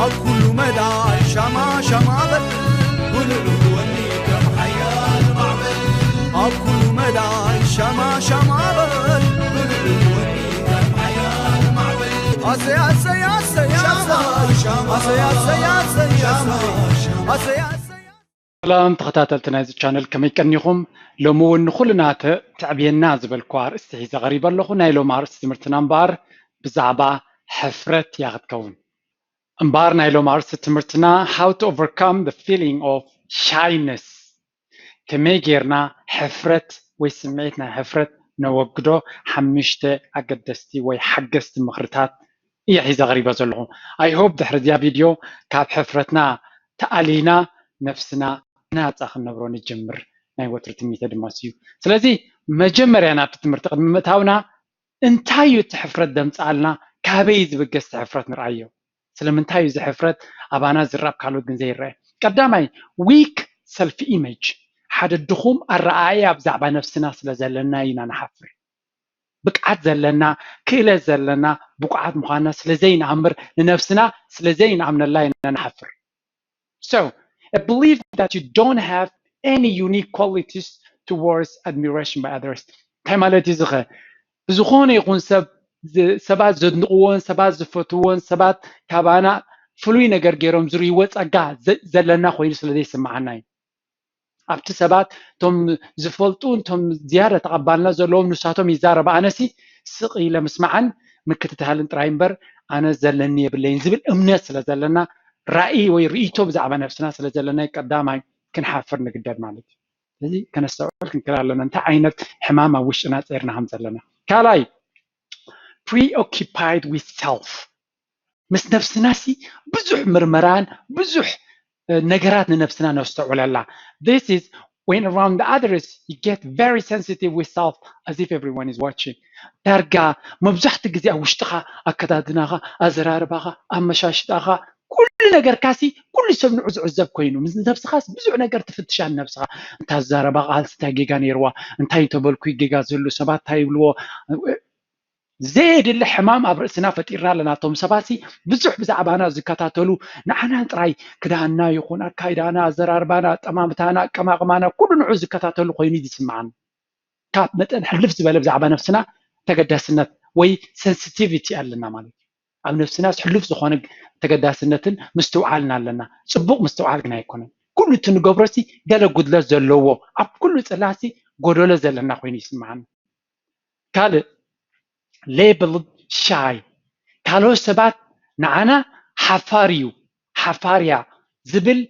ኣብ ኩሉ መዳይ ሻማ ሻማ በል፣ ብልዑ ወኒ ከም ሓያል ማዕበል። ኣብ ኩሉ መዳይ ሻማ ሻማ በል፣ ብልዑ ወኒ ከም ሓያል ማዕበል። ኣሰይ ኣሰይ ኣሰይ ኣሰይ ኣሰይ ኣሰይ ኣሰይ ኣሰይ ኣሰይ ኣሰይ። ሰላም ተኸታተልቲ ናይዚ ቻነል፣ ከመይ ቀኒኹም? ሎሚ እውን ንኹልና ተ- ተዕብየና ዝበልኩ ኣርእስቲ ሒዘ ቀሪበ ኣለኹ። ናይ ሎሚ ኣርእስቲ ትምህርትና እምበኣር ብዛዕባ ሕፍረት እያ ክትከውን። እምበኣር ናይ ሎሚ ኣርእስቲ ትምህርትና how to overcome the feeling of shyness፣ ከመይ ጌርና ሕፍረት ወይ ስምዒት ናይ ሕፍረት ነወግዶ፣ ሓሙሽተ ኣገደስቲ ወይ ሓገዝቲ ምኽርታት እየ ሒዘ ቀሪበ ዘለኹ። I hope ድሕሪ እዚኣ ቪድዮ ካብ ሕፍረትና ተኣሊና ነፍስና ናፃ ክንነብሮ ንጅምር ናይ ወትሩ ትምኒተ ድማ እሱ እዩ። ስለዚ መጀመርያ ናብቲ ትምህርቲ ቅድሚ ምእታውና እንታይ እዩ እቲ ሕፍረት ደምፅኣልና፣ ካበይ ዝብገስ እቲ ሕፍረት ንርኣዮ። ስለምንታይ እዩ እዚ ሕፍረት ኣባና ዝረኣብ ካልኦት ግን ዘይረአ? ቀዳማይ weak self image፣ ሓደ ድኹም ኣረኣእያ ብዛዕባ ነፍስና ስለ ዘለና ኢና ንሓፍር። ብቅዓት ዘለና፣ ክእለት ዘለና፣ ብቁዓት ምዃንና ስለ ዘይንኣምር፣ ንነፍስና ስለ ዘይንኣምነላ ኢና ንሓፍር። So a belief that you don't have any unique qualities towards admiration by others እንታይ ማለት እዩ? ዝኸ ብዝኾነ ይኹን ሰብ ሰባት ዘድንቕዎን ሰባት ዝፈትዎን ሰባት ካባና ፍሉይ ነገር ገይሮም ዝርእይዎ ጸጋ ዘለና ኮይኑ ስለ ዘይስምዓና እዩ። ኣብቲ ሰባት እቶም ዝፈልጡ እቶም ዝያዳ ተቐባልና ዘለዎም ንሳቶም ይዛረቡ፣ ኣነሲ ስቕ ኢለ ምስማዕን ምክትታልን ጥራይ እምበር ኣነ ዘለኒ የብለይን ዝብል እምነት ስለ ዘለና፣ ራእይ ወይ ርእይቶ ብዛዕባ ነብስና ስለ ዘለና ቀዳማይ ክንሓፍር ንግደድ ማለት እዩ። ስለዚ ከነስተውዕል ክንክእል ኣለና እንታይ ዓይነት ሕማም ኣብ ውሽጥና ጸይርና ከም ዘለና። ካልኣይ preoccupied with self፣ ምስ ነብስናሲ ብዙሕ ምርመራን ብዙሕ ነገራት ንነብስና ነስተውዕለላ። This is when around the others you get very sensitive with self as if everyone is watching። ዳርጋ መብዛሕትኡ ግዜ ኣብ ውሽጥኻ፣ ኣከዳድናኻ፣ ኣዘራርባኻ፣ ኣመሻሽጣኻ፣ ኩሉ ነገርካሲ ኩሉ ሰብ ንዑ ዝዕዘብ ኮይኑ ምስ ነብስኻስ ብዙሕ ነገር ትፍትሻ። ነብስኻ እንታይ ኣዛረባ ቃልሲ እንታይ ጌጋ ነይርዋ፣ እንታይ እንተበልኩ ጌጋ ዝህሉ ሰባት እንታይ ይብልዎ። ዘየድሊ ሕማም ኣብ ርእስና ፈጢርና ኣለና። እቶም ሰባትሲ ብዙሕ ብዛዕባና ዝከታተሉ ንዓና ጥራይ ክዳንና ይኹን ኣካይዳና፣ ኣዘራርባና፣ ኣጠማምታና፣ ኣቀማቕማና ኩሉ ንዑ ዝከታተሉ ኮይኑ እዩ ዝስምዓና። ካብ መጠን ሕልፍ ዝበለ ብዛዕባ ነብስና ተገዳስነት ወይ sensitivity ኣለና ማለት እዩ። ኣብ ነብስናስ ሕሉፍ ዝኾነ ተገዳስነትን ምስትውዓልን ኣለና። ጽቡቕ ምስትውዓል ግን ኣይኮነን። ኩሉ እቲ ንገብሮሲ ገለ ጉድለት ዘለዎ፣ ኣብ ኩሉ ጽላሲ ጎደሎ ዘለና ኮይኑ ይስምዓኒ። ካልእ labeled shy፣ ካልኦት ሰባት ንዓና ሓፋር እዩ፣ ሓፋር እያ ዝብል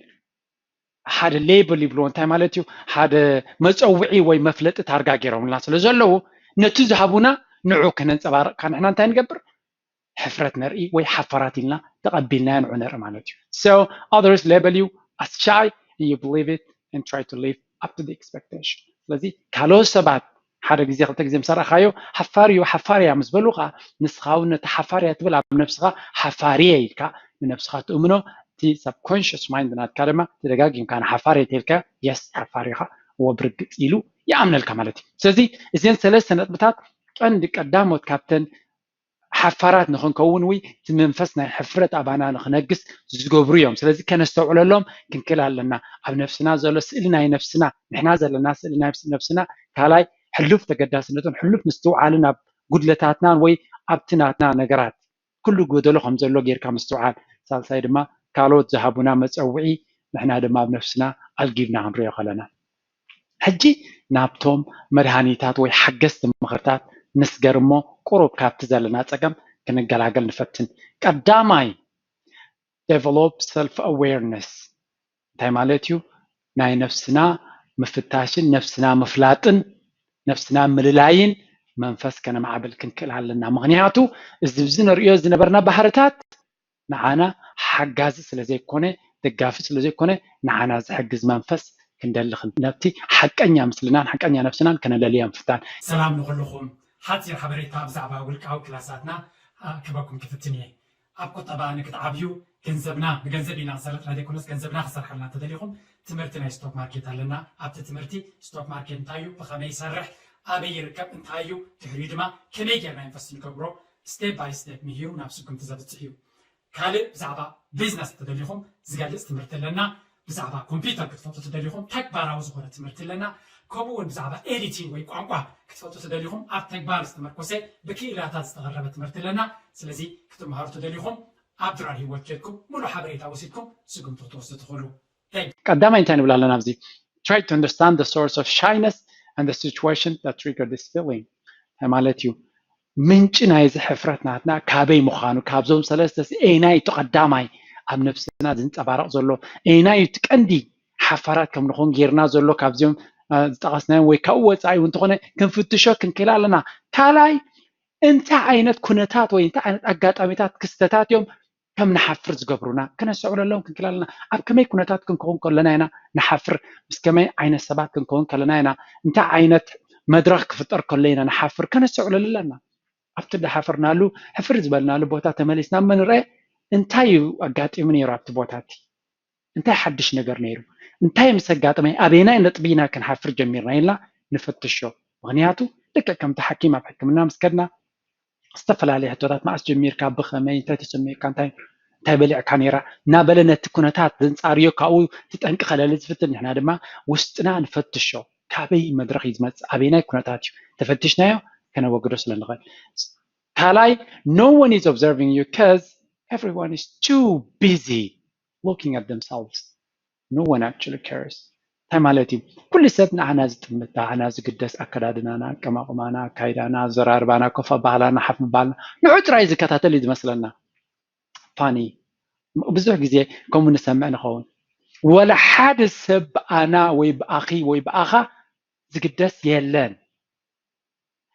ሓደ label ይብልዎ። እንታይ ማለት እዩ? ሓደ መጸውዒ ወይ መፍለጢ ታርጋ ገይሮምልና ስለ ዘለዉ ነቲ ዝሃቡና ንዑ ከነንጸባርቕ ንሕና እንታይ ንገብር? ሕፍረት ነርኢ ወይ ሓፋራት ኢልና ተቐቢልናዮ ንዑ ነርኢ ማለት እዩ። So others label you as shy and you believe it and try to live up to the expectation። ስለዚ ካልኦት ሰባት ሓደ ግዜ ክልተ ግዜ ምስ ኣርኣኻዮ ሓፋር እዩ ሓፋር እያ ምስ በሉኻ ንስኻ እውን ነቲ ሓፋር እያ ትብል ኣብ ነብስኻ ሓፋር እየ ኢልካ ንነብስኻ ትእምኖ። እቲ subconscious mind ናትካ ድማ ተደጋጊምካ ንሓፋር እየ ተልካ yes ሓፋር ኢኻ እዎ ብርግጽ ኢሉ ይኣምነልካ ማለት እዩ። ስለዚ እዘን ሰለስተ ነጥብታት ቀንዲ ቀዳሞት ካብተን ሓፋራት ንኽንከውን ወይ እቲ መንፈስ ናይ ሕፍረት ኣባና ንኽነግስ ዝገብሩ እዮም። ስለዚ ከነስተውዕለሎም ክንክእል ኣለና። ኣብ ነፍስና ዘሎ ስእሊ ናይ ነፍስና ንሕና ዘለና ስእሊ ናይ ነፍስና ካልኣይ ሕሉፍ ተገዳስነትን ሕሉፍ ምስትውዓልን ኣብ ጉድለታትናን ወይ ኣብቲ ናትና ነገራት ኩሉ ጎደሎ ከም ዘሎ ጌርካ ምስትውዓል። ሳልሳይ ድማ ካልኦት ዝሃቡና መጸውዒ ንሕና ድማ ኣብ ነፍስና ኣልጊብና ክንሪኦ ከለና። ሕጂ ናብቶም መድሃኒታት ወይ ሓገዝቲ ምኽርታት ንስገር እሞ ቁሩብ ካብቲ ዘለና ጸገም ክንገላገል ንፈትን። ቀዳማይ develop self awareness እንታይ ማለት እዩ? ናይ ነፍስና ምፍታሽን ነፍስና ምፍላጥን ነፍስና ምልላይን መንፈስ ከነማዕብል ክንክእል ኣለና። ምኽንያቱ እዚ ብዚ ንርእዮ ዝነበርና ባህርታት ንዓና ሓጋዚ ስለ ዘይኮነ ደጋፊ ስለ ዘይኮነ ንዓና ዝሕግዝ መንፈስ ክንደሊ ነብቲ ሓቀኛ ምስልናን ሓቀኛ ነፍስናን ከነለልያ ምፍታን። ሰላም ንኹልኹም። ሓፂር ሓበሬታ ብዛዕባ ውልቃዊ ክላሳትና ክበኩም ክፍትን እየ። ኣብ ቁጠባ ንክትዓብዩ ገንዘብና ብገንዘብ ኢና ክሰለጥና ዘይኮነስ ገንዘብና ክሰርሐልና እንተደሊኹም ትምህርቲ ናይ ስቶክ ማርኬት ኣለና። ኣብቲ ትምህርቲ ስቶክ ማርኬት እንታይ እዩ፣ ብኸመይ ይሰርሕ፣ ኣበይ ይርከብ፣ እንታይ እዩ፣ ድሕሪኡ ድማ ከመይ ጌርና ኢንቨስት ንገብሮ step by step ምሂሩ ናብ ስጉምቲ ዘብፅሕ እዩ። ካልእ ብዛዕባ ቢዝነስ ተደሊኹም ዝገልፅ ትምህርቲ ኣለና። ብዛዕባ ኮምፒውተር ክትፈልጡ ተደሊኹም ተግባራዊ ዝኾነ ትምህርቲ ኣለና። ከምኡ እውን ብዛዕባ ኤዲቲንግ ወይ ቋንቋ ክትፈልጡ ተደሊኹም ኣብ ተግባር ዝተመርኮሰ ብክኢላታት ዝተቐረበ ትምህርቲ ኣለና። ስለዚ ክትመሃሩ ተደሊኹም ኣብ ድራር ህይወት ኬድኩም ሙሉእ ሓበሬታ ወሲድኩም ስጉምቲ ክትወስዱ ትኽእሉ። ቀዳማይ እንታይ ንብል ኣለና ኣብዚ? Try to understand the source of shyness and the situation that trigger this feeling ማለት እዩ። ምንጪ ናይዚ ሕፍረት ናትና ካበይ ምዃኑ፣ ካብዞም ሰለስተ ሲ-፣ ኤናይ እቲ ቀዳማይ ኣብ ነብስና ዝንጸባረቕ ዘሎ፣ ኤናይ እቲ ቀንዲ ሓፋራት ከም ንኾን ጌርና ዘሎ ካብዚኦም ዝጠቐስናዮም ወይ ካብኡ ወጻኢ እውን እንተኾነ ክንፍትሾ ክንክእል ኣለና። ካልኣይ እንታይ ዓይነት ኩነታት ወይ እንታይ ዓይነት ኣጋጣሚታት ክስተታት እዮም ከም ንሓፍር ዝገብሩና? ክነስተውዕለሎም ክንክእል ኣለና። ኣብ ከመይ ኩነታት ክንከውን ከለና ኢና ንሓፍር? ምስ ከመይ ዓይነት ሰባት ክንከውን ከለና ኢና? እንታይ ዓይነት መድረኽ ክፍጠር ከሎ ኢና ንሓፍር? ከነስተውዕለሉ ኣለና። ኣብቲ ዝሓፈርናሉ ሕፍር ዝበልናሉ ቦታ ተመሊስና እሞ ንርአ እንታይ እዩ ኣጋጢሙ ነይሩ ኣብቲ ቦታ እቲ? እንታይ ሓድሽ ነገር ነይሩ? እንታይ ምስ ኣጋጠመ ኣበየናይ ነጥቢ ኢና ክንሓፍር ጀሚርና ኢልና ንፈትሾ። ምኽንያቱ ልክዕ ከምቲ ሓኪም ኣብ ሕክምና ምስ ከድና ዝተፈላለየ ሕቶታት፣ መኣስ ጀሚርካ፣ ብኸመይ፣ እንታይ ተሰሚዕካ፣ እንታይ እንታይ በሊዕካ ነይራ እናበለ ነቲ ኩነታት ዘንጻርዮ ካብኡ እቲ ጠንቂ ከለሊ ዝፍትን። ንሕና ድማ ውስጥና ንፈትሾ። ካበይ መድረኽ እዩ ዝመጽእ? ኣበየናይ ኩነታት እዩ? ተፈቲሽናዮ ከነወግዶ ስለ ንኽእል። ካልኣይ no one is observing you because everyone is too busy looking at themselves. No one actually cares. እንታይ ማለት እዩ? ኩሉ ሰብ ንዓና ዝጥምት፣ ንዓና ዝግደስ ኣከዳድናና፣ ኣቀማቕማና፣ ኣካይዳና፣ ኣዘራርባና፣ ኮፍ ኣባህላና፣ ሓፍ ምባልና ንዑ ጥራይ ዝከታተል እዩ ዝመስለና። ፋኒ ብዙሕ ግዜ ከምኡ ንሰምዕ ንኸውን። ወላ ሓደ ሰብ ብኣና ወይ ብኣኺ ወይ ብኣኻ ዝግደስ የለን።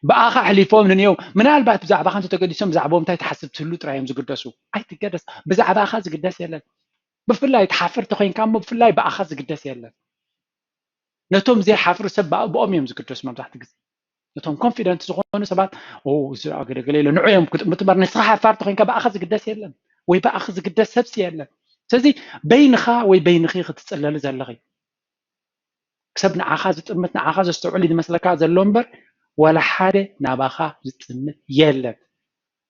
ብኣኻ ኣሕሊፎም ንንየው ምናልባት ብዛዕባኻ እንተተገዲሶም ብዛዕባኦም እንታይ ትሓስብ ትህሉ ጥራይ እዮም ዝግደሱ። ኣይትገደስ፣ ብዛዕባኻ ዝግደስ የለን። ብፍላይ ትሓፍር ተኮይንካ እሞ ብፍላይ ብኣኻ ዝግደስ የለን። ነቶም ዘይሓፍሩ ሰብ ብኣ- ብኦም እዮም ዝግደሱ መብዛሕትኡ ግዜ። ነቶም ኮንፊደንት ዝኾኑ ሰባት ኦ እዚ ኣገለገለ ኢለ ንዑ እዮም ክጥምቱ እምበር ንስኻ ሓፋር ተኮይንካ ብኣኻ ዝግደስ የለን ወይ ብኣኺ ዝግደስ ሰብሲ የለን። ስለዚ በይንኻ ወይ በይንኺ ክትፅለሊ ዘለኺ ሰብ ንዓኻ ዝጥምት ንዓኻ ዘስተውዕል እዩ ዝመስለካ ዘሎ እምበር ዋላ ሓደ ናባኻ ዝጥምት የለን።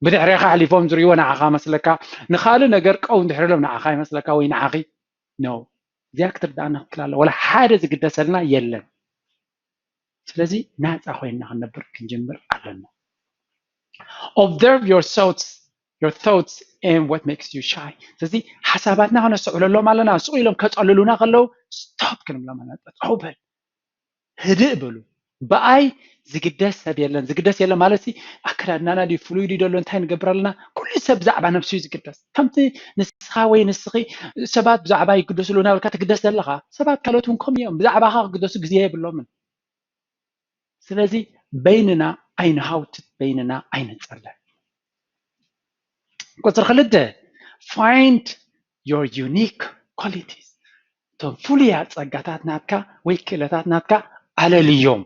ብድሕሬኻ ኣሕሊፎም ዝርእይዎ ንዓኻ መስለካ፣ ንኻልእ ነገር ቀው እንድሕር ኢሎም ንዓኻ ይመስለካ ወይ ንዓኺ። ኖ፣ እዚኣ ክትርድኣና ክትክእል ኣለዋ። ዋላ ሓደ ዝግደሰልና የለን። ስለዚ ናፃ ኮይንና ክንነብር ክንጅምር ኣለና። Observe your thoughts, your thoughts and what makes you shy. ስለዚ ሓሳባትና ከነስተውዕለሎም ኣለና። ስቕ ኢሎም ከፀልሉና ከለዉ ስቶፕ ክንብሎም ኣለና። ጠጠው በል፣ ህድእ በሉ። ብኣይ ዝግደስ ሰብ የለን። ዝግደስ የለን ማለት ሲ ኣከዳድናና ድዩ ፍሉይ ድዩ ደሎ እንታይ ንገብር ኣለና? ኩሉ ሰብ ብዛዕባ ነብሱ እዩ ዝግደስ። ከምቲ ንስኻ ወይ ንስኺ ሰባት ብዛዕባ ይግደሱ ኣለዉ እናበልካ ትግደስ ዘለኻ ሰባት ካልኦት እውን ከምኡ እዮም። ብዛዕባኻ ክግደሱ ግዜ የብሎምን። ስለዚ በይንና ኣይንሃውትት፣ በይንና ኣይንጸለ። ቁፅሪ ክልተ find your unique qualities፣ እቶም ፍሉያት ፀጋታት ናትካ ወይ ክእለታት ናትካ ኣለልዮም።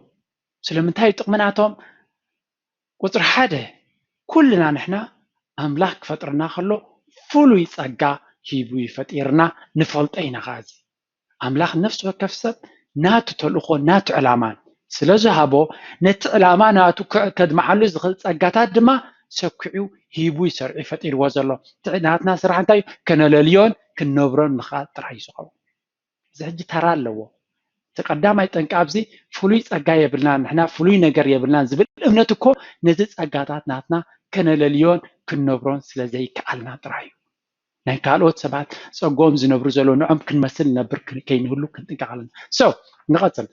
ስለምንታይ እዩ ጥቕሚ ናቶም? ቁፅሪ ሓደ ኩልና ንሕና ኣምላኽ ክፈጥረና ከሎ ፍሉይ ፀጋ ሂቡ ይፈጢርና ንፈልጦ ኢና። ከዚ ኣምላኽ ነፍሲ ወከፍ ሰብ ናቱ ተልእኾ ናቱ ዕላማን ስለ ዝሃቦ ነቲ ዕላማ ናቱ ከድምዓሉ ዝኽእል ፀጋታት ድማ ሰኪዑ ሂቡ ይሰርዑ ፈጢርዎ ዘሎ። እቲ ናትና ስራሕ እንታይ እዩ? ከነለልዮን ክንነብሮን ምኽኣል ጥራይ እዩ ዝኸውን። እዚ ሕጂ ተራ ኣለዎ። እቲ ቀዳማይ ጠንቂ ኣብዚ ፍሉይ ጸጋ የብልናን ንሕና ፍሉይ ነገር የብልናን ዝብል እምነት እኮ ነዚ ጸጋታት ናትና ከነለልዮን ክንነብሮን ስለ ዘይከኣልና ጥራይ እዩ። ናይ ካልኦት ሰባት ጸጎም ዝነብሩ ዘለዉ ንዖም ክንመስል ንነብር ከይንህሉ ክንጥንቀቕ ኣለና። So ንቐጽል።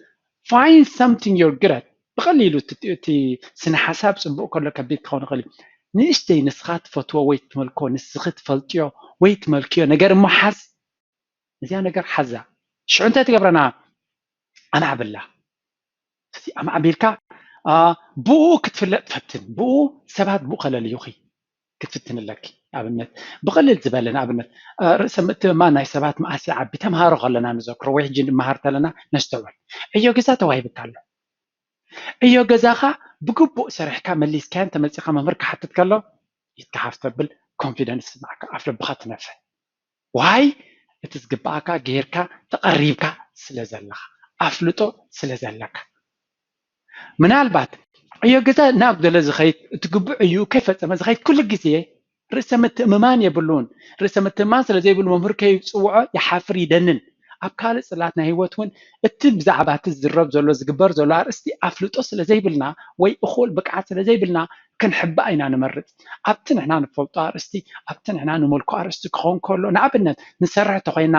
Find something you're good at። ብቐሊሉ እቲ ስነ ሓሳብ ጽቡቕ ከሎ ከቢድ ክኸውን ይኽእል እዩ። ንእሽተይ ንስኻ ትፈትዎ ወይ ትመልኮ ንስኺ ትፈልጥዮ ወይ ትመልክዮ ነገር እሞ ሓዝ። እዚኣ ነገር ሓዛ ሽዑ እንታይ ትገብረና? ኣማዕብላ። ኣማዕቢልካ ብኡ ክትፍለጥ ፈትን። ብኡ ሰባት ብኡ ከለልዩኺ ክትፍትን ኣለኪ። ኣብነት ብቕልል ዝበለ ንኣብነት ርእሰ ምእትምማን ናይ ሰባት መኣስ ይዓቢ? ተምሃሮ ከለና ንዘክሮ ወይ ሕጂ ንመሃር ተለና ነስተውዕል። ዕዮ ገዛ ተዋሂብካ ኣሎ። ዕዮ ገዛኻ ብግቡእ ሰሪሕካ መሊስካዮን ተመፂኻ መምህር ክሓትት ከሎ ኢትካ ሓፍ ተብል። ኮንፊደንስ ይስማዕካ፣ ኣፍ ልብኻ ትነፍሕ። ዋይ እቲ ዝግባኣካ ጌርካ ተቐሪብካ ስለ ዘለኻ ኣፍልጦ ስለ ዘለካ። ምናልባት ዕዮ ገዛ ናብ ገለ ዝኸይድ እቲ ግቡእ ዕዩ ከይፈፀመ ዝኸይድ ኩሉ ግዜ ርእሰ ምትእምማን የብሉን። ርእሰ ምትእምማን ስለ ዘይብሉ መምህር ከይፅውዖ ይሓፍር፣ ይደንን። ኣብ ካልእ ጽላት ናይ ህይወት እውን እቲ ብዛዕባ እቲ ዝዝረብ ዘሎ ዝግበር ዘሎ ኣርእስቲ ኣፍልጦ ስለ ዘይብልና ወይ እኹል ብቅዓት ስለ ዘይብልና ክንሕባእ ኢና ንመርጽ። ኣብቲ ንሕና ንፈልጦ ኣርእስቲ ኣብቲ ንሕና ንመልኮ ኣርእስቲ ክኸውን ከሎ ንኣብነት ንሰርሕ ተኮይና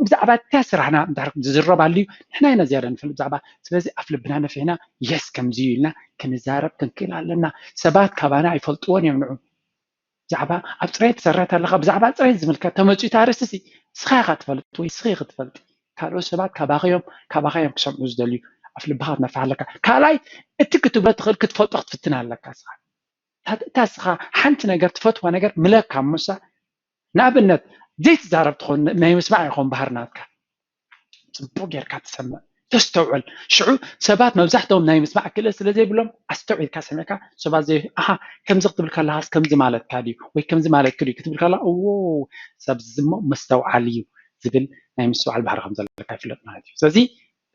ብዛዕባ እታ ስራሕና እንድሕር ዝዝረብ ኣልዩ ንሕና ኢና ዝያዳ ንፈልጥ ብዛዕባ ስለዚ ኣፍ ልብና ነፊሕና የስ ከምዚ እዩ ኢልና ክንዛረብ ክንክእል ኣለና። ሰባት ካባና ኣይፈልጥዎን እዮም ንዑ ብዛዕባ ኣብ ፅሬት ትሰርሕ ኣለካ ብዛዕባ ፅሬት ዝምልከት ተመፅኡ ኣርእስቲ ንስኻ ኢኻ ትፈልጥ ወይ ንስኺ ክትፈልጥ ካልኦት ሰባት ካባኺ እዮም ካባኻ እዮም ክሰምዑ ዝደልዩ ኣፍ ልብኻ ክትነፍሕ ኣለካ። ካልኣይ እቲ ክትብሎ ትኽእል ክትፈልጦ ክትፍትን ኣለካ ስኻ እታ ስኻ ሓንቲ ነገር ትፈትዋ ነገር ምለካ እሞሳ ንኣብነት ዘይትዛረብ ትኾን ናይ ምስማዕ ይኾን ባህር ናትካ ፅቡቅ ጌርካ ትሰምዕ ተስተውዕል ሽዑ ሰባት መብዛሕትኦም ናይ ምስማዕ ክእለት ስለ ዘይብሎም ኣስተውዒልካ ሰሚዕካ ሰባት ዘይ ኣሃ ከምዚ ክትብል ከለካስ ከምዚ ማለትካ ድዩ ወይ ከምዚ ማለትኪ ድዩ ክትብል ከላ እዎ ሰብ ዝሞ መስተውዓል እዩ ዝብል ናይ ምስትውዓል ባህሪ ከም ዘለካ ይፍለጥ ማለት እዩ ስለዚ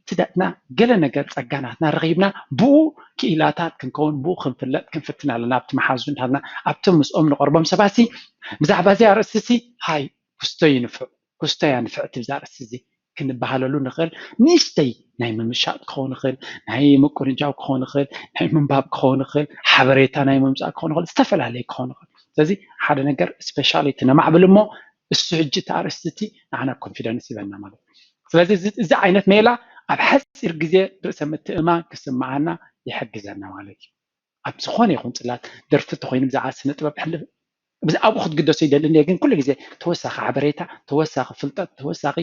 እቲ ደቅና ገለ ነገር ጸጋ ናትና ረኺብና ብኡ ክኢላታት ክንከውን ብኡ ክንፍለጥ ክንፍትን ኣለና ኣብቲ መሓዙ ናትና ኣብቶም ምስኦም ንቐርቦም ሰባት ሲ ብዛዕባ እዚ ኣርእስቲ ሲ ሃይ ክስቶ ይንፍዕ ክስቶ ያንፍዕ እቲ ብዛ ኣርእስቲ እዚ ክንበሃለሉ ንኽእል ንእሽተይ ናይ ምምሻጥ ክኸውን ይኽእል ናይ ምቁንጃው ክኸውን ይኽእል ናይ ምንባብ ክኸውን ይኽእል ሓበሬታ ናይ ምምፃእ ክኸውን ይኽእል ዝተፈላለየ ክኸውን ይኽእል ስለዚ ሓደ ነገር ስፔሻሊ እቲ ነማዕብል እሞ እሱ ሕጂ እቲ ኣርእስቲ እቲ ንዓና ኮንፊደንስ ይበና ማለት እዩ ስለዚ እዚ ዓይነት ሜላ ኣብ ሓፂር ግዜ ርእሰ ምትእማን ክስምዓና ይሕግዘና ማለት እዩ ኣብ ዝኾነ ይኹን ፅላት ደርፊ ተኮይኑ ብዛዕባ ስነ ጥበብ ሕልፍ ብዛዕባኡ ክትግደሱ ይደሊ እኒአ ግን ኩሉ ግዜ ተወሳኺ ሓበሬታ ተወሳኺ ፍልጠት ተወሳኺ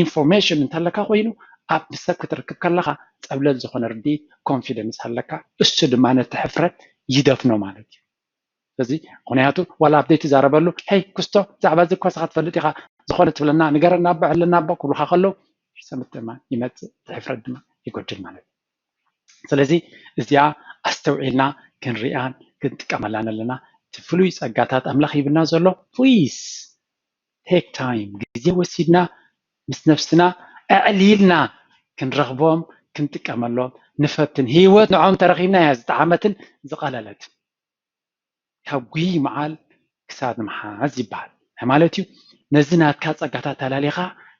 ኢንፎርሜሽን እንተለካ ኮይኑ ኣብ ሰብ ክትርክብ ከለካ ፀብለል ዝኾነ ርድኢት ኮንፊደንስ ኣለካ እሱ ድማ ነቲ ሕፍረት ይደፍኖ ማለት እዩ ስለዚ ምክንያቱ ዋላ ኣብደይ ትዛረበሉ ሄይ ክስቶ ብዛዕባ እዚ እኮ ስኻ ትፈልጥ ኢኻ ዝኾነ ትብለና ንገረና ኣቦ ዕለና ኣቦ ክብሉካ ከለዉ ርእሰ ምትእማን ይመፅእ እቲ ሕፍረት ድማ ይጎድል ማለት እዩ ስለዚ እዚኣ ኣስተውዒልና ክንሪኣን ክንጥቀመላን ኣለና እቲ ፍሉይ ፀጋታት ኣምላኽ ሂብና ዘሎ please take time ግዜ ወሲድና ምስ ነብስና ኣዕሊልና ክንረኽቦም ክንጥቀመሎም ንፈትን ህይወት ንዖም ተረኺብና እያ ዝጠዓመትን ዝቐለለትን ካብ ጉይ መዓል ክሳድ ምሓዝ ይበሃል። እንታይ ማለት እዩ? ነዚ ናትካ ጸጋታት ኣላሊኻ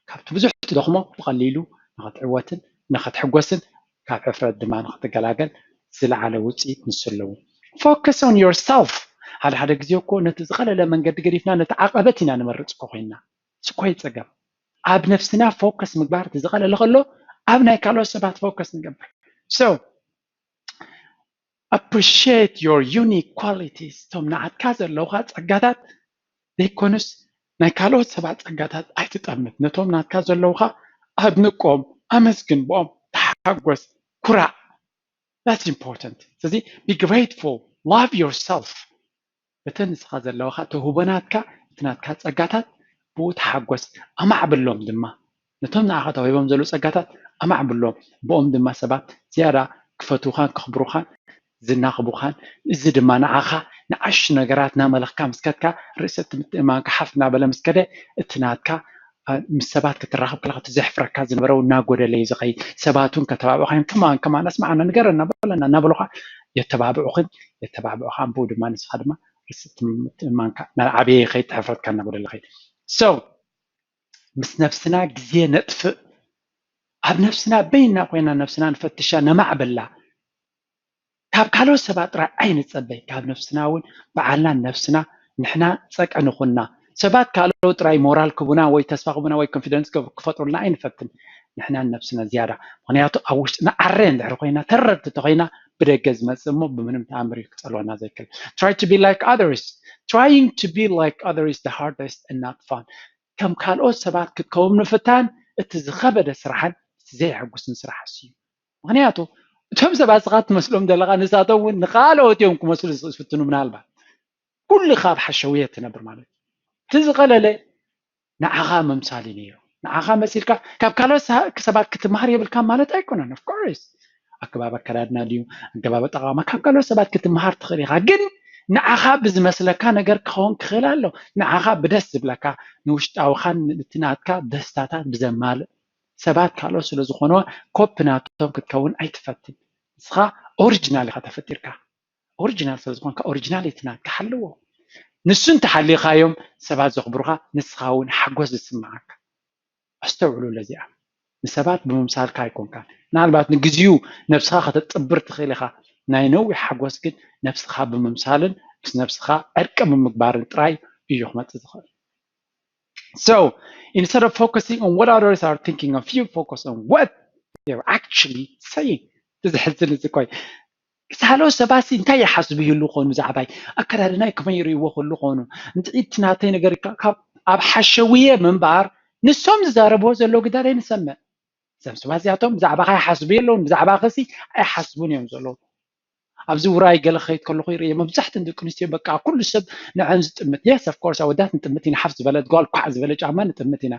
ካብቲ ብዙሕ ትደኽሞ ብቐሊሉ ንኽትዕወትን ንኽትሕጎስን ካብ ሕፍረት ድማ ንኽትገላገል ዝለዓለ ውጽኢት ንሱ ኣለዎ። Focus on yourself። ሓደ ሓደ ግዜ እኮ ነቲ ዝቐለለ መንገዲ ገዲፍና ነቲ ዓቐበት ኢና ንመርጽ እኮ ኮይንና። ስኮይ ጸገም ኣብ ነፍስና ፎከስ ምግባር እቲ ዝቐለለ ከሎ ኣብ ናይ ካልኦት ሰባት ፎከስ ንገብር። So appreciate your unique qualities እቶም ንዓትካ ዘለውካ ጸጋታት ዘይኮኑስ ናይ ካልኦት ሰባት ጸጋታት ኣይትጠምት ነቶም ናትካ ዘለውካ ኣድንቆም ኣመስግን ብኦም ተሓጎስ ኩራዕ that's important ስለዚ be grateful love yourself እቲ ንስኻ ዘለውካ ተውህቦ ናትካ እቲ ናትካ ጸጋታት ብኡ ተሓጎስ ኣማዕብሎም ድማ ነቶም ንዓኻ ተዋሂቦም ዘለዉ ጸጋታት ኣማዕብሎም ብኦም ድማ ሰባት ዝያዳ ክፈትውኻን ከኽብሩኻን ዝናኽቡኻን እዚ ድማ ንዓኻ ንዓሽ ነገራት ናመለኽካ ምስከትካ ርእሰ እቲ ምትእማንካ ሓፍ እናበለ ምስከደ እቲ ናትካ ምስ ሰባት ክትራኸብ ከለካ እቲ ዘሕፍረካ ዝነበረ እናጎደለ እዩ ዝኸይድ ሰባት እውን ከተባብዑኻ እዮም ከማን ከማን ኣስማዓና ንገረና በለና እናበሉኻ የተባብዑኽን የተባብዑኻ ብኡ ድማ ንስኻ ድማ ርእሰ እቲ ምትእማንካ እናዓበየ ይኸይድ እቲ ሕፍረትካ እናጎደለ ይኸይድ so ምስ ነብስና ግዜ ነጥፍእ ኣብ ነብስና በይና ኮይና ነብስና ንፈትሻ ነማዕብላ ካብ ካልኦት ሰባት ጥራይ ኣይንጸበይ ካብ ነብስና እውን በዓልና ነብስና ንሕና ጸቀ ንኹንና ሰባት ካልኦት ጥራይ ሞራል ክቡና ወይ ተስፋ ክቡና ወይ ኮንፊደንስ ክፈጥሩልና ኣይንፈትን ንሕና ነብስና ዝያዳ ምክንያቱ ኣብ ውሽጥና ዓረ እንድሕር ኮይና ተረርቲ ተኮይና ብደገ ዝመጽእ እሞ ብምንም ተኣምር እዩ ክጸልወና ዘይክእል try to be like others trying to be like others the hardest and not fun ከም ካልኦት ሰባት ክትከውን ምፍታን እቲ ዝኸበደ ስራሕን እቲ ዘየሐጉስን ስራሕ እሱ እዩ ምክንያቱ እቶም ሰባት ስኻ ትመስሎም ዘለኻ ንሳቶም እውን ንኻልኦት እዮም ክመስሉ ዝፍትኑ ምናልባት ኩልኻ ኣብ ሓሸውየ ትነብር ማለት እዩ እቲ ዝቐለለ ንዓኻ ምምሳል እዩ ነይሩ ንዓኻ መሲልካ ካብ ካልኦት ሰባት ክትመሃር የብልካ ማለት ኣይኮነን of course ኣገባብ ኣከዳድና ድዩ ኣገባብ ኣጠቓቕማ ካብ ካልኦት ሰባት ክትመሃር ትኽእል ኢኻ ግን ንዓኻ ብዝመስለካ ነገር ክኸውን ክኽእል ኣሎ ንዓኻ ብደስ ዝብለካ ንውሽጣውኻን እቲ ናትካ ደስታታት ብዘማልእ ሰባት ካልኦት ስለ ዝኾኑ ኮፒ ናቶም ክትከውን ኣይትፈትን ንስኻ ኦሪጂናል ኢኻ ተፈጢርካ ኦሪጂናል ስለ ዝኾንካ ኦሪጂናል እቲ ናትካ ሓልዎ ንሱ እንተሓሊኻዮም ሰባት ዘኽብሩኻ፣ ንስኻ እውን ሓጎስ ዝስምዓካ። ኣስተውዕሉ ለዚኣ። ንሰባት ብምምሳልካ ኣይኮንካን። ምናልባት ንግዚኡ ነብስኻ ከተጥብር ትኽእል ኢኻ። ናይ ነዊሕ ሓጎስ ግን ነብስኻ ብምምሳልን ምስ ነብስኻ ዕርቂ ብምግባርን ጥራይ እዩ ክመጽእ ዝኽእል። So instead of focusing on what others are thinking of you, focus on what they're actually saying. እዚ ሕዝን እዚ ኮይ ሳሎ ሰባት እንታይ ይሓስቡ ይህሉ ኾኑ ብዛዕባይ ኣከዳድናይ ከመይ ይርእይዎ ክሉ ኾኑ እንጥዒት ናተይ ነገር ካብ ኣብ ሓሸውየ ምንባር ንሶም ዝዛረብዎ ዘለዉ ግዳደይ ንሰምዕ። እዞም ሰባት እዚኣቶም ብዛዕባኻ ይሓስቡ የለውን፣ ብዛዕባኸሲ ኣይሓስቡን እዮም ዘለዉ። ኣብዚ ውራይ ገለ ክኸይድ ከለኹ ይርእየ መብዛሕትእን ደቂ ኣንስትዮ በቃ ኩሉ ሰብ ንዐን ዝጥምት። Yes, of course ኣወዳት ንጥምት ኢና፣ ሓፍ ዝበለት ጓል ኳዕ ዝበለ ጫማ ንጥምት ኢና።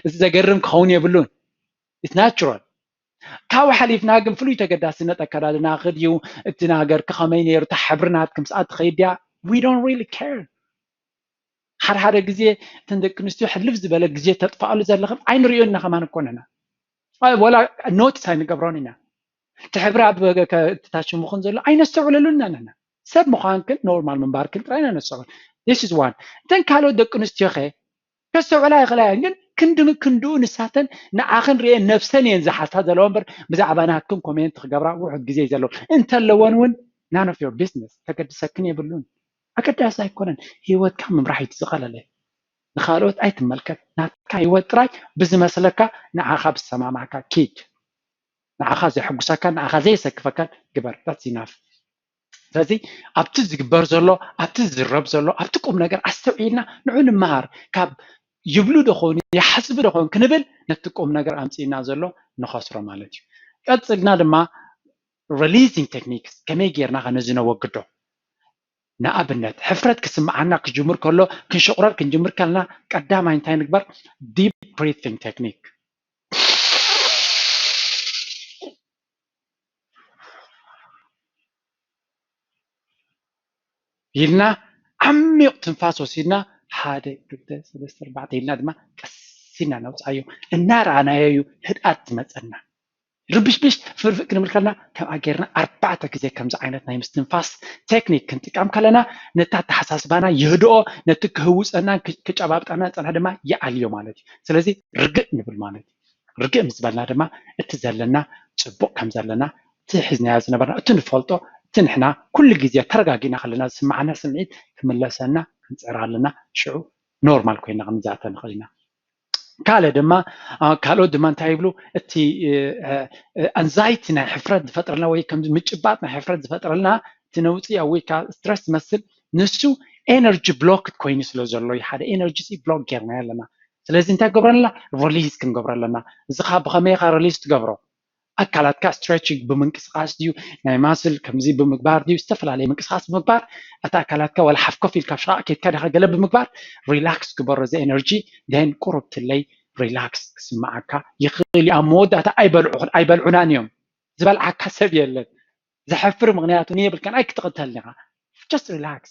እዚ ዘገርም ክኸውን የብሉን። It's natural። ካብኡ ሓሊፍና ግን ፍሉይ ተገዳስነት ኣከዳድናኺ ድዩ እቲ ናገርኪ ከመይ ነይሩ እታ ሕብሪ ናትኪ ምስኣ ትኸይድ ድያ? We don't really care። ሓደ ሓደ ግዜ እተን ደቂ ኣንስትዮ ሕልፍ ዝበለ ግዜ ተጥፋኣሉ ዘለኽን ኣይንሪኦን ኢና ከማን እኮ ንሕና። ወላ ኖትስ ኣይንገብሮን ኢና። እቲ ሕብሪ ኣብ ታሽሙኽን ዘሎ ኣይነስተውዕለሉን ኢና ንሕና። ሰብ ምዃንክን ኖርማል ምንባርክን ጥራይ ኢና ነስተውዕል። This is one። እተን ካልኦት ደቂ ኣንስትዮ ኸ ከስተውዕላ ይኽእላ እየን፣ ግን ክንዲ ክንድኡ ንሳተን ንዓኽን ርእየን ነብሰን እየን ዝሓስታ ዘለዋ እምበር ብዛዕባ ናትክን ኮሜንት ክገብራ ውሑድ ግዜ እዩ ዘለዎ። እንተለወን እውን none of your business፣ ተገድሰክን የብሉን። ኣገዳሲ ኣይኮነን። ህይወትካ ምምራሕ እዩ ዝቐለለ። ንኻልኦት ኣይትመልከት። ናትካ ህይወት ጥራይ ብዝመስለካ ንዓኻ ብዝሰማማዕካ ኪድ። ንዓኻ ዘሕጉሰካን ንዓኻ ዘየሰክፈካን ግበር። That's enough። ስለዚ ኣብቲ ዝግበር ዘሎ ኣብቲ ዝዝረብ ዘሎ ኣብቲ ቁም ነገር ኣስተውዒልና ንዑ ንመሃር። ካብ ይብሉ ዶ ኾኑ ይሓስቡ ዶ ኾኑ ክንብል ነቲ ቁም ነገር ኣምፂእና ዘሎ ንኸስሮ ማለት እዩ። ቀፅልና ድማ releasing techniques ከመይ ጌርና ከ ነዚ ነወግዶ? ንኣብነት ሕፍረት ክስምዓና ክጅምር ከሎ ክንሽቑረር ክንጅምር ከለና ቀዳማይ እንታይ ንግበር? Deep breathing technique ኢልና ዓሚቕ ትንፋስ ወሲድና ሓደ ክልተ ሰለስተ ኣርባዕተ ኢልና ድማ ቀስ ኢልና ነውፅኣዮ። እናረኣናዮ እዩ ህድኣት ዝመፀና። ርብሽብሽ ፍርፍእ ክንብል ከለና ከምኣ ጌርና ኣርባዕተ ግዜ ከምዚ ዓይነት ናይ ምስትንፋስ ቴክኒክ ክንጥቀም ከለና ነታ ኣተሓሳስባና የህድኦ፣ ነቲ ክህውፀናን ክጨባብጠና ዝፀንሐ ድማ ይኣልዮ ማለት እዩ። ስለዚ ርግእ ንብል ማለት እዩ። ርግእ ምስ በልና ድማ እቲ ዘለና ፅቡቕ ከም ዘለና እቲ ሒዝናዮ ዝነበርና እቲ ንፈልጦ እቲ ንሕና ኩሉ ግዜ ተረጋጊእና ከለና ዝስምዓና ስምዒት ክምለሰና ክንፅዕር ኣለና። ሽዑ ኖርማል ኮይና ክንዛተ ንኽእል ኢና። ካልእ ድማ ካልኦት ድማ እንታይ ይብሉ? እቲ ኣንዛይቲ ናይ ሕፍረት ዝፈጥረልና ወይ ከም ምጭባጥ ናይ ሕፍረት ዝፈጥረልና እቲ ነውፂ ወይ ከዓ ስትረስ ዝመስል ንሱ ኤነርጂ ብሎክ ኮይኑ ስለ ዘሎ እዩ። ሓደ ኤነርጂ ብሎክ ጌርና ኣለና። ስለዚ እንታይ ገብረና? ሪሊዝ ክንገብሮ ኣለና። እዚ ከዓ ብኸመይ ኢኻ ሪሊዝ ትገብሮ? ኣካላትካ ስትሬች ብምንቅስቃስ ድዩ ናይ ማስል ከምዚ ብምግባር ድዩ ዝተፈላለየ ምንቅስቃስ ብምግባር እቲ ኣካላትካ ዋላ ሓፍ ኮፍ ኢልካ ሽቓቕ ኬድካ ዲኻ ገለ ብምግባር ሪላክስ ግበሮ እዚ ኤነርጂ ደን ቁሩብ ትለይ ሪላክስ ክስምዓካ ይኽእል እዩ ኣብ መወዳእታ ኣይበልዑ ኣይበልዑናን እዮም ዝበልዓካ ሰብ የለን ዘሐፍር ምክንያቱ ንየብልካን ኣይክትቕተልን ኢኻ just relax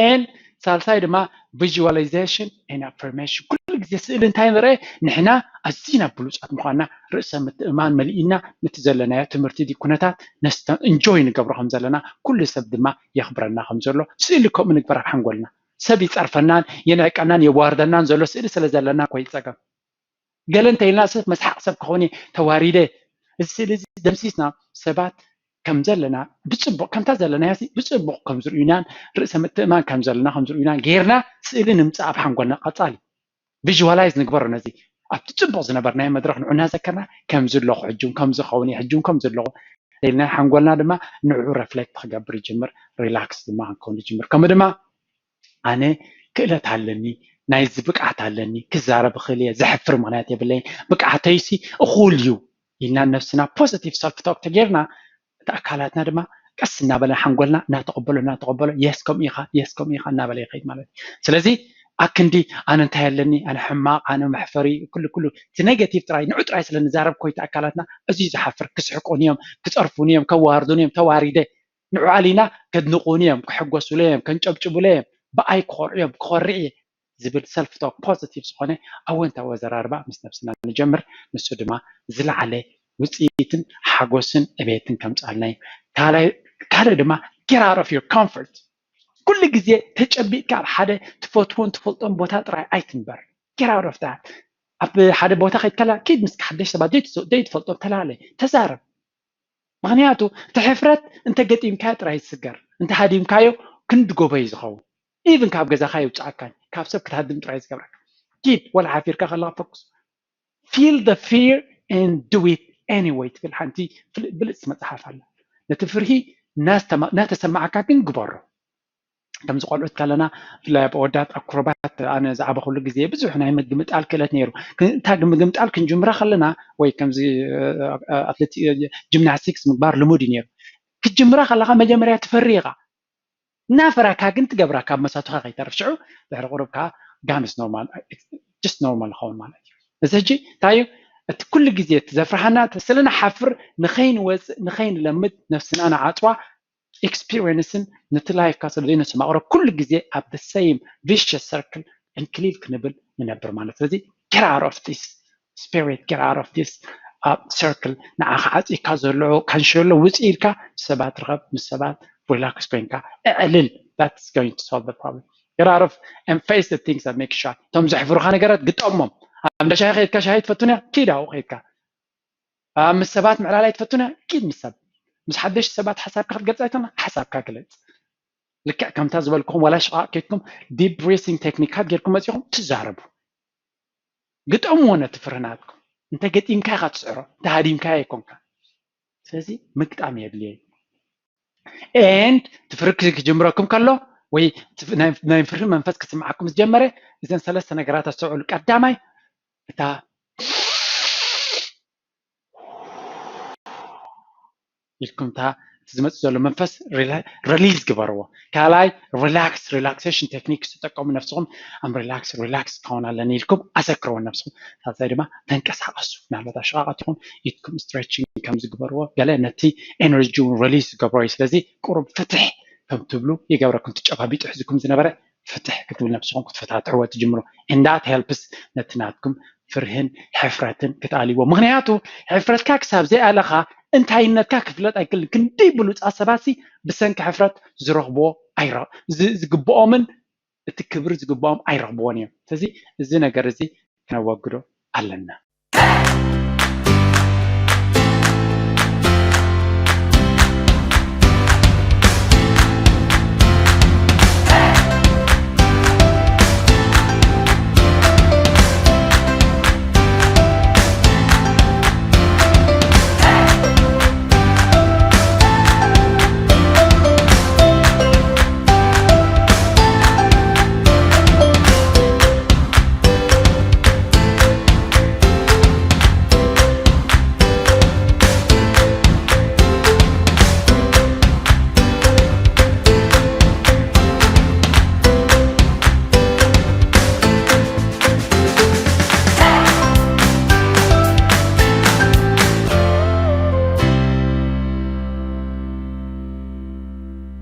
and ሳልሳይ ድማ visualization and affirmation ኩሉ ግዜ ስእሊ እንታይ ንርአ ንሕና ኣዝና ብሉፃት ምኳንና ርእሰ ምትእማን መሊእና ነቲ ዘለናዮ ትምህርቲ ዲ ኩነታት ነስተ እንጆይ ንገብሮ ከም ዘለና ኩሉ ሰብ ድማ የኽብረና ከም ዘሎ ስእሊ ከምኡ ንግበር ኣብ ሓንጎልና ሰብ ይፀርፈናን የንዕቀናን የዋርደናን ዘሎ ስእሊ ስለ ዘለና ኮይ ፀገም ገለ እንተኢልና ሰብ መስሓቕ ሰብ ክኸውን ተዋሪደ እዚ ስእሊ እዚ ደምሲስና ሰባት ከም ዘለና ብፅቡቕ ከምታ ዘለናያ ብፅቡቕ ከም ዝርእዩናን ርእሰ ምትእማን ከም ዘለና ከም ዝርእዩናን ጌርና ስእሊ ንምፃእ ኣብ ሓንጎልና ቀፃሊ ቪዥዋላይዝ ንግበሮ ነዚ ኣብቲ ፅቡቕ ዝነበርናዮ መድረክ ንዑ እናዘከርና ከምዚ ኣለኹ ሕጂ እውን ከምዚ ኸውን እየ ሕጂ እውን ከምዚ ኣለኹ ኢልና ሓንጎልና ድማ ንዑ ረፍሌክት ክገብር ይጅምር ሪላክስ ድማ ክንከውን ይጅምር ከምኡ ድማ ኣነ ክእለት ኣለኒ ናይዚ ብቅዓት ኣለኒ ክዛረብ እኽእል እየ ዘሕፍር ምክንያት የብለይን ብቅዓተይሲ እኹል እዩ ኢልና ነብስና ፖዘቲቭ ሰልፍ ቶክ ተጌርና እቲ ኣካላትና ድማ ቀስ እናበለ ሓንጎልና እናተቐበሎ እናተቐበሎ የስ ከምኡ ኢኻ የስ ከምኡ ኢኻ እናበለ ይኸይድ ማለት እዩ ስለዚ ኣክንዲ ኣነ እንታይ ኣለኒ ኣነ ሕማቕ ኣነ መሕፈሪ ኩሉ ኩሉ እቲ ኔጌቲቭ ጥራይ ንዑ ጥራይ ስለ ንዛረብ ኮይቲ ኣካላትና እዚ ዝሓፍር ክስሕቁን እዮም ክፀርፉን እዮም ከዋርዱን እዮም ተዋሪደ ንዑ ኣሊና ከድንቑኒ እዮም ክሕጎሱለ እዮም ከንጨብጭቡለ እዮም ብኣይ ክኾርዑ እዮም ክኾርዕ እየ ዝብል ሰልፍ ቶክ ፖዚቲቭ ዝኾነ ኣወንታዊ ኣዘራርባ ምስ ነብስና ንጀምር ንሱ ድማ ዝለዓለ ውፅኢትን ሓጎስን ዕቤትን ከምፅኣልና እዩ ካልእ ድማ get out of your comfort ኩሉ ግዜ ተጨቢጥካ ኣብ ሓደ ትፈትዎን ትፈልጦን ቦታ ጥራይ ኣይትንበር። Get out of that። ኣብ ሓደ ቦታ ከይትከላ ኪድ ምስ ሓደሽ ሰባት ዘይትፈልጦም ተላለ፣ ተዛረብ። ምክንያቱ እቲ ሕፍረት እንተ ገጢምካዮ ጥራይ ዝስገር፣ እንተ ሃዲምካዮ ክንዲ ጎቦ እዩ ዝኸውን። ኢቭን ካብ ገዛኻ የውፅኣካ፣ ካብ ሰብ ክትሃድም ጥራይ ዝገብረካ። ኪድ ወላ ሓፊርካ ከለካ ፈኩስ። Feel the fear and do it anyway ትብል ሓንቲ ብልፅቲ መፅሓፍ ኣላ። ነቲ ፍርሂ እናተሰማዓካ ግን ግበሮ። ከምዚ ቆልዑት ከለና ብፍላይ ኣብ ኣወዳት ኣክሮባት ኣነ ዝዓበኹሉ ግዜ ብዙሕ ናይ ምግምጣል ክእለት ነይሩ። እታ ምግምጣል ክንጅምራ ከለና ወይ ከምዚ ኣትሌት ጂምናስቲክስ ምግባር ልሙድ እዩ ነይሩ። ክትጅምራ ከለካ መጀመርያ ትፈሪ ኢኻ። እናፈራካ ግን ትገብራ ካብ መሳቱካ ከይተርፍ ሽዑ ድሕሪ ቁሩብ ከዓ ጋምስ ኖርማል just ኖርማል ይኸውን ማለት እዩ። እዚ ሕጂ እንታይ እዩ እቲ ኩሉ ግዜ እቲ ዘፍርሃና ስለ ንሓፍር ንኸይንወፅእ ንኸይንለምድ ነፍስና ንዓፅዋ ኤክስፒሪየንስን ነቲ ላይፍካ ስለ ዘይነሰማቕሮ ኩሉ ግዜ ኣብ the same vicious circle እንክሊል ክንብል ንነብር ማለት ስለዚ get out of this spirit get out of this circle ንዓኻ ዓፂካ ዘሎ ካንሸሎ ውፅእ ኢልካ ሰባት ርኸብ ምስ ሰባት ሪላክስ ኮይንካ እዕልል that's going to solve the problem get out of and face the things that make shy እቶም ዘሕፍሩካ ነገራት ግጠሞም ኣብ እንዳ ሻሂ ከይድካ ሻሂ ትፈቱን እያ ኪድ ኣብኡ ከይድካ ኣብ ምስ ሰባት ምዕላል ኣይትፈቱን እያ ኪድ ምስ ሰብ ምስ ሓደሽቲ ሰባት ሓሳብካ ክትገልፅ ኣይተና ሓሳብካ ግለፅ ልክዕ ከምታ ዝበልኩኹም ዋላ ሽቓቕ ከይድኩም deep breathing ቴክኒካት ጌርኩም መፂኹም ትዛረቡ ግጠምዎ ነቲ ፍርህናትኩም እንተ ገጢምካ ኢኻ ትስዕሮ እንተ ሃዲምካ ኣይኮንካ ስለዚ ምግጣም የድልየ and ትፍርክ ክጅምረኩም ከሎ ወይ ናይ ፍርሂ መንፈስ ክስምዓኩም ዝጀመረ እዘን ሰለስተ ነገራት ኣስተውዕሉ ቀዳማይ እታ ኢልኩም እታ ዝመፅእ ዘሎ መንፈስ ሪሊዝ ግበርዎ ካልኣይ ሪላክስ relaxation technique ዝተጠቀሙ ነብስኹም I'm relax relax ክኸውን ኣለኒ ኢልኩም ኣዘክርዎ ነብስኹም ሳልሳይ ድማ ተንቀሳቀሱ ምናልባት ኣሸቃቀት ኢኹም ኢድኩም stretching ከምዚ ግበርዎ ገለ ነቲ energy ውን release ዝገብሮ እዩ ስለዚ ቁሩብ ፍትሕ ከም ትብሉ ይገብረኩም ትጨባቢጡ ሕዝኩም ዝነበረ ፍትሕ ክትብል ነብስኹም ክትፈታትሕዎ ትጅምሩ and that helps ነቲ ናትኩም ፍርህን ሕፍረትን ክትኣልይዎ ምክንያቱ ሕፍረትካ ክሳብ ዘይኣለኻ እንታይነትካ ክፍለጥ ኣይክልን ክንደይ ብሉፃት ሰባት ብሰንኪ ሕፍረት ዝረኽብዎ ዝግብኦምን እቲ ክብሪ ዝግብኦም ኣይረኽብዎን እዮም ስለዚ እዚ ነገር እዚ ክነወግዶ ኣለና